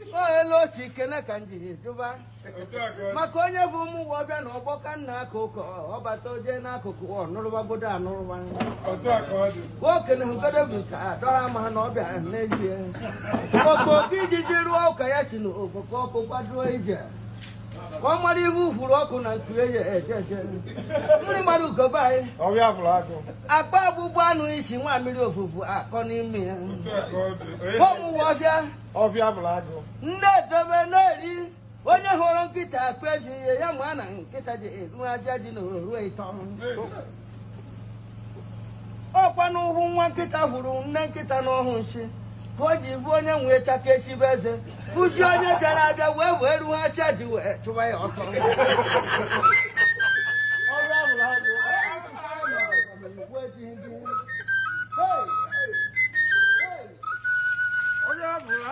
Elu osi kene ka m ji jụba maka onye bụ ụmụ ụwa ọbịa na ọgbọ ka nna aka ụkọ ọbata oje n'akụkụ ọnụrụbagodo anụrụba okene hugodo bụ nke adọrọ ama ha na ọbịa n'ezie okooko ijiji rụọ ụka ya si na okoko ọkụ kwado ije ka ọ mara ibu ufuru ọkụ na nku eje eje eje mmiri mara ugobe anyị Ọbịa bụrụ agụ. Akpa agbụgbọ anụ isi nwa mmiri ofufu akọ n'ime ya. Ụmụ ọbịa. Ọbịa bụrụ agụ. Ndị edobe na-eri onye hụrụ nkịta akpa eji ihe ya ma na nkịta ji eru aja ji na oru ịtọ. Ọkwa n'ụhụ nwa nkịta hụrụ nne nkịta n'ọhụ nsị ka o ji bụ onye nwee chaka esibe eze fụzi onye bịara abịa wee wee rughachi ji wee chụwa ya ọsọ.